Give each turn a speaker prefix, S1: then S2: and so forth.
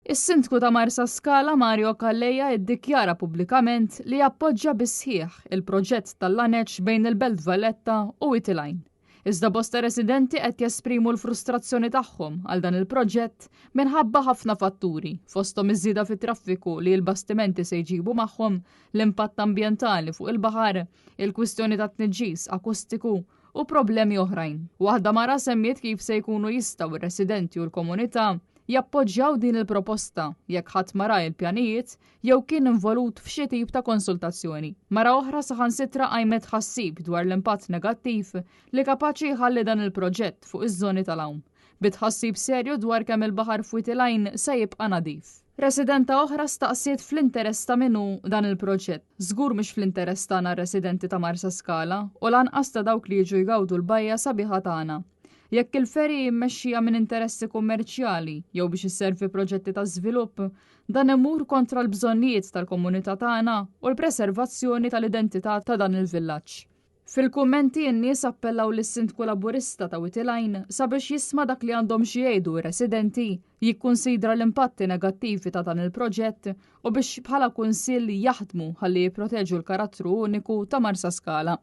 S1: Is-Sindku ta' Marsaskala Mario Calleja iddikjara pubblikament li jappoġġja bis-sħiħ il-proġett tal-laneċ bejn il-Belt Valletta u Wied il-Għajn. Iżda bosta residenti qed jesprimu l-frustrazzjoni tagħhom għal dan il-proġett minħabba ħafna fatturi, fosthom iż-żieda fit-traffiku li l-bastimenti se jġibu magħhom, l-impatt ambjentali fuq il-baħar, il-kwistjoni tat-tniġġis akustiku u problemi oħrajn. Waħda mara semmiet kif se jkunu jistgħu r-residenti u l-komunità jappoġġjaw din il-proposta jekk ħadd ma ra l-pjanijiet jew kien involut f'xi tip ta' konsultazzjoni. Mara oħra saħansitra qajmet tħassib dwar l-impatt negattiv li kapaċi jħalli dan il-proġett fuq iż-żoni tal-għawm, bi tħassib serju dwar kemm il-baħar f'Wied il-Għajn se jibqa' nadif. Residenta oħra staqsiet fl-interess ta' min hu dan il-proġett. Żgur mhux fl-interess tagħna r-residenti ta' Marsaskala u lanqas ta' dawk li jiġu jgawdu l-bajja sabiħa tagħna. Jekk il-ferry hi mmexxija minn interessi kummerċjali jew biex isservi proġetti ta' żvilupp, dan imur kontra l-bżonnijiet tal-komunità tagħna u l-preservazzjoni tal-identità ta' dan il-villaġġ. Fil-kummenti n-nies appellaw lis-Sindku Laburista ta' Wied il-Għajn sabiex jisma' dak li għandhom xi jgħidu r-residenti, jikkunsidra l-impatti negattivi ta' dan il-proġett u biex bħala kunsill jaħdmu ħalli jipproteġu l-karattru uniku ta' Marsaskala.